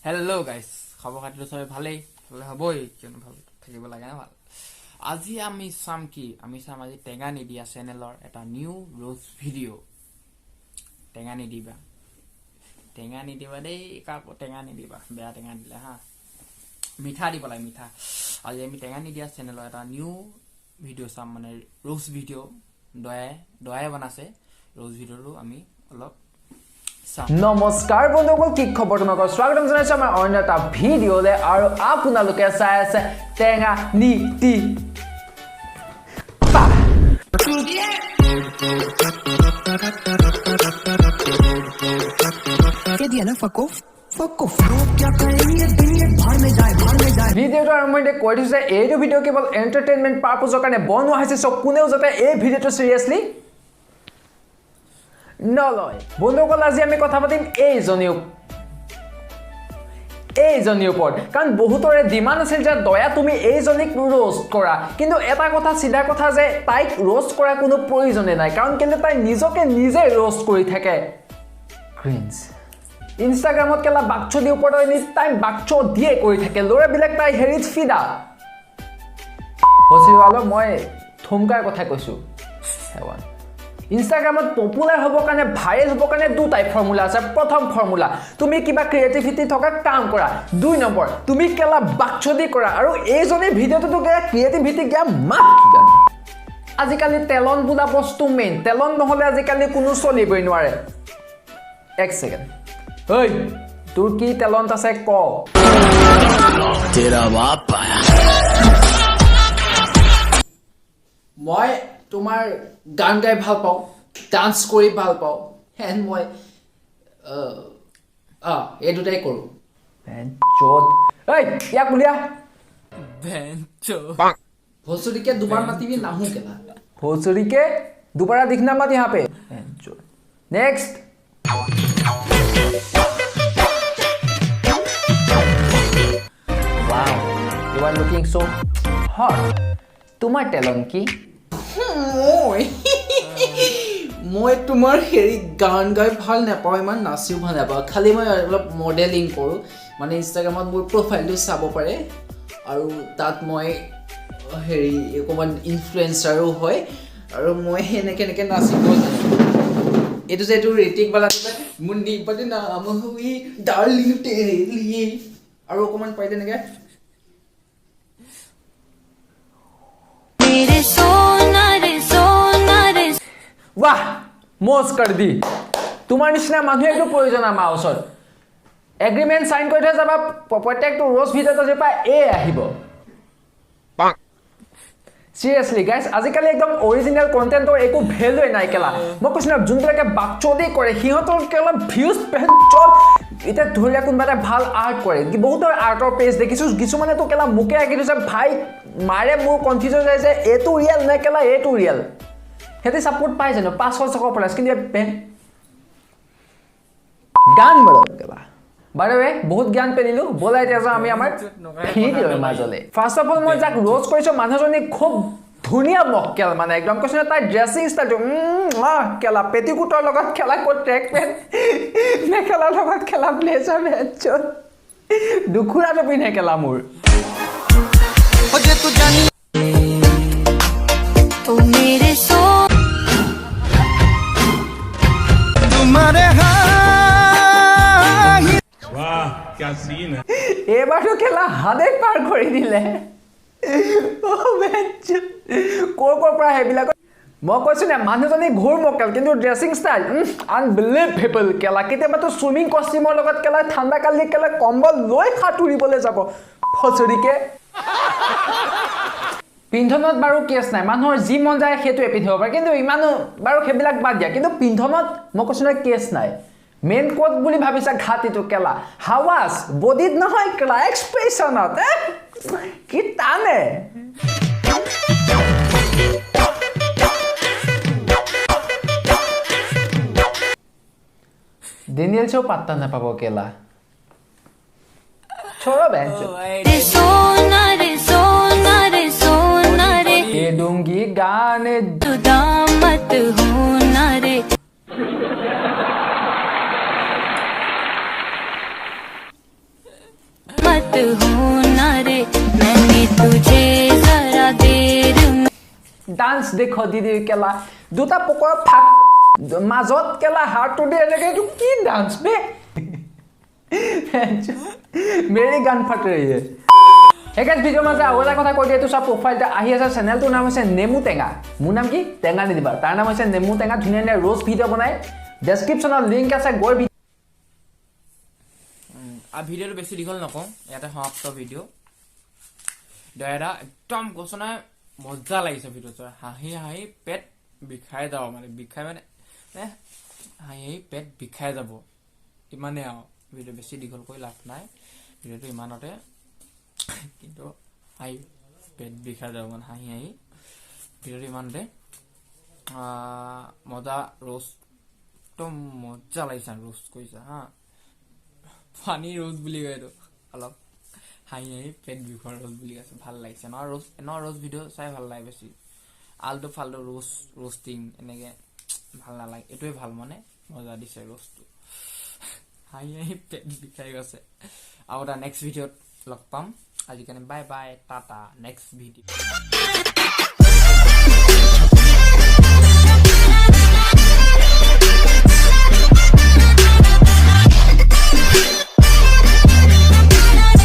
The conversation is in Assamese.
হেল্ল' গাইছ, খবৰ খাতিটো চবে ভালেই, ভালে হ'বই, কিয়নো ভাল থাকিব লাগে না। ভাল, আজি আমি চাম কি, আমি চাম আজি টেঙা নিদিয়া চেনেলৰ এটা নিউ ৰোজ ভিডিঅ'। টেঙা নিদিবা, টেঙা নিদিবা দেই, কাকো টেঙা নিদিবা, বেয়া টেঙা দিলে হা, মিঠা দিব লাগে, মিঠা। আজি আমি টেঙা নিদিয়া চেনেলৰ এটা নিউ ভিডিঅ' চাম, মানে ৰোজ ভিডিঅ', দয়াই দয়াই বনাইছে ৰোজ ভিডিঅ'টো, আমি অলপ নমস্কাৰ বন্ধুসকল, কি খবৰ তোমালোকৰ? স্বাগতম জনাইছো আমাৰ অন্য এটা ভিডিঅ'লৈ আৰু আপোনালোকে চাই আছে টেঙা নীতি। ভিডিঅ'টো আৰম্ভণিতে কৈ দিছো যে এইটো ভিডিঅ' কেৱল এণ্টাৰটেইনমেণ্ট পাৰ্পজৰ কাৰণে বনোৱা হৈছে, চ' কোনেও যাতে এই ভিডিঅ'টো চিৰিয়াছলি নলয়। বন্ধুসকল, আজি আমি কথা পাতিম এইজনীৰ ওপৰত, কাৰণ বহুতৰে ডিমাণ্ড আছিল যে দয়া তুমি এইজনীক ৰোষ্ট কৰা। কিন্তু এটা কথা চিধা কথা যে তাইক ৰোষ্ট কৰাৰ কোনো প্ৰয়োজনেই নাই, কাৰণ কিন্তু তাই নিজকে নিজে ৰোষ্ট কৰি থাকে। ক্ৰিঞ্জ। ইনষ্টাগ্ৰামত কেলা বাকচদি ওপৰত এনি টাইম বাকচ দিয়ে কৰি থাকে, ল'ৰাবিলাক তাই হেৰিত ফিদা। মই থুমকাৰ কথা কৈছোঁ। ইনষ্টাগ্ৰামত পপুলাৰ হ'বৰ কাৰণে, ভাইৰেল হ'বৰ কাৰণে দুটাই ফৰ্মুলা আছে। প্ৰথম ফৰ্মুলা, তুমি কিবা ক্ৰিয়েটিভিটি থকা কাম কৰা। দুই নম্বৰ, তুমি কেলা বাকচদি কৰা। আৰু এইজনী ভিডিঅ'টোতো ক্ৰিয়েটিভিটি গিয়া মাত। আজিকালি টেলন বোলা বস্তু মেইন, টেলন নহ'লে আজিকালি কোনো চলিবই নোৱাৰে। এক ছেকেণ্ড, ঐ তোৰ কি টেলেণ্ট আছে ক। মই তোমাৰ গান গাই ভাল পাওঁ, ডান্স কৰি ভাল পাওঁ, এণ্ড মই এই দুটাই কৰোঁ। ঐ ইয়াক উলিয়া। ভোচৰিকে দুবাৰ মাতিবি, নাহো কেলা। ভোচৰিকে দুবাৰা দিখনা মত यहाँ पे। Next. Wow, you are looking so hot. তোমাৰ টেলেণ্ট কি? মই তোমাৰ হেৰি গান গাই ভাল নাপাওঁ, ইমান নাচিও ভাল নাপাওঁ, খালি মই অলপ মডেলিং কৰোঁ। মানে ইনষ্টাগ্ৰামত মোৰ প্ৰফাইলটো চাব পাৰে, আৰু তাত মই হেৰি অকণমান ইনফ্লুৱেঞ্চাৰো হয়, আৰু মই সেনেকৈ এনেকৈ নাচিব জানো। এইটো যে এইটো ঋতিক বালা মুন্দি বদনাম হুই ডাৰ্লিং তেৰে লিয়ে, আৰু অকণমান পাৰিলে এনেকৈ বাহ মজ কৰ দি। তোমাৰ নিচিনা মানুহ একো প্ৰয়োজন আমাৰ ওচৰত। এগ্ৰিমেণ্ট চাইন কৰি থৈ যাবা, প্ৰত্যেকটো ৰ'জ ভিডিঅ'ত আজিৰ পৰা এই আহিব। চিৰিয়াছলি গাইজ, আজিকালি একদম অৰিজিনেল কণ্টেণ্টৰ একো ভেলুৱে নাই কেলা। মই কৈছোঁ ন, যোনবিলাকে বাকচদি কৰে সিহঁতৰ কেলা ভিউজ চব। এতিয়া ধৰি লোৱা কোনোবা এটা ভাল আৰ্ট কৰে, বহুতৰ আৰ্টৰ পেজ দেখিছোঁ, কিছুমানেতো কেলা মোকে আঁকি থৈছে ভাই, মাৰে মোৰ কনফিউজন হৈ যায় এইটো ৰিয়েল নে কেলা এইটো ৰিয়েল। সিহঁতে ছাপোৰ্ট পাই জানো 500-600 প্লাছ, কিন্তু গান বাৰু কেলা। বাই the ৱে বহুত জ্ঞান পেলিলোঁ, ব'লা এতিয়া যাওঁ আমি আমাৰ ভিডিঅ'ৰ মাজলৈ। ফাৰ্ষ্ট অফ অল মই যাক ৰ'জ কৰিছোঁ, মানুহজনী খুব ধুনীয়া মক্কেল, মানে একদম কৈছোঁ ন, তাইৰ ড্ৰেছিং ষ্টাইলটো কেলা পেটিকোটৰ লগত খেলা, ক'ত ট্ৰেক পেণ্ট মেখেলাৰ লগত খেলা ব্লেজাৰ পেণ্ট দুখুৰাটো পিন্ধে কেলা মোৰ। এইবাৰতো খেলা হাতে পাৰ কৰি দিলে। ক'ৰ ক'ৰ পৰা সেইবিলাক মই কৈছোঁ নে, মানুহজনী ঘোৰ মক্কেল, কিন্তু ড্ৰেছিং ষ্টাইল আনবিলিভেবল কেলা। কেতিয়াবাতো চুইমিং কষ্টিউমৰ লগত কেলা ঠাণ্ডা কালি কেলা কম্বল লৈ সাঁতুৰিবলৈ যাব ফচৰিকে। পিন্ধনত বাৰু কেছ নাই, মানুহৰ যি মন যায় সেইটোৱে পিন্ধিব পাৰে, কিন্তু ইমানো বাৰু সেইবিলাক বাদ দিয়া, কিন্তু পিন্ধনত মই কৈছোঁ নহয় কেছ নাই। মেইন ক'ত বুলি ভাবিছা ঘাটিটো কেলা, হাৱাছ বডিত নহয় কেলা, এক্সপ্ৰেছনত কি টানে। ডেনিয়েলছেও পাত্তা নাপাব কেলা। छोड़ो बहन। ये दूंगी गाने मत होना रे। मत होना रे, मैंने तुझे जरा देर में ডান্স দেখ দিদি কেলা, দুটা পকৰৰ ফাক মাজত কেলা হাতটো দি এনেকে, এইটো কি ডান্স বে? मेरी गांड फट रही है। সেইকাৰণে ভিডিঅ'ৰ মাজে আৰু এটা কথা কৈ দিয়ে, এইটো চব প্ৰফাইলটা আহি আছে। চেনেলটোৰ নাম হৈছে নেমু টেঙা। মোৰ নাম কি টেঙা নিদিবা, তাৰ নাম হৈছে নেমু টেঙা। ধুনীয়া ধুনীয়া ৰ'ষ্ট ভিডিঅ' বনাই, ডেছক্ৰিপশ্যনত লিংক আছে, গৈ আৰু ভিডিঅ'টো বেছি দীঘল নকওঁ, ইয়াতে সমাপ্ত ভিডিঅ'। দাদা, একদম কৈছো নহয়, মজা লাগিছে ভিডিঅ'টো। হাঁহি হাঁহি পেট বিষাই যাব, মানে বিষাই মানে হাঁহি হাঁহি পেট বিষাই যাব। ইমানেই আৰু, ভিডিঅ' বেছি দীঘল কৰি লাভ নাই, ভিডিঅ'টো ইমানতে। কিন্তু হাঁহি পেট বিষাই যাব মানে হাঁহি হাঁহি। ভিডিঅ'টো ইমানতে। মজা ৰ'ষ্ট, একদম মজা লাগিছে। ৰ'ষ্ট কৰিছে হা, ফানি ৰ'ষ্ট বুলি কয় এইটো। অলপ হাঁহি হাঁহি পেট বিষোৱা ৰ'ষ্ট বুলি কৈছে। ভাল লাগিছে ন ৰ'ষ্ট? ন, ৰ'ষ্ট ভিডিঅ' চাই ভাল লাগে বেছি। আল্টু ফাল্টু ৰ'ষ্ট, ৰ'ষ্টিং এনেকে ভাল নালাগে, এইটোৱে ভাল। মানে মজা দিছে ৰ'ষ্টটো, হাঁহি হাঁহি পেট বিষাই গৈছে। আৰু এটা নেক্সট ভিডিঅ'ত লগ পাম। আজিৰ কাৰণে bye bye, Tata, next video'.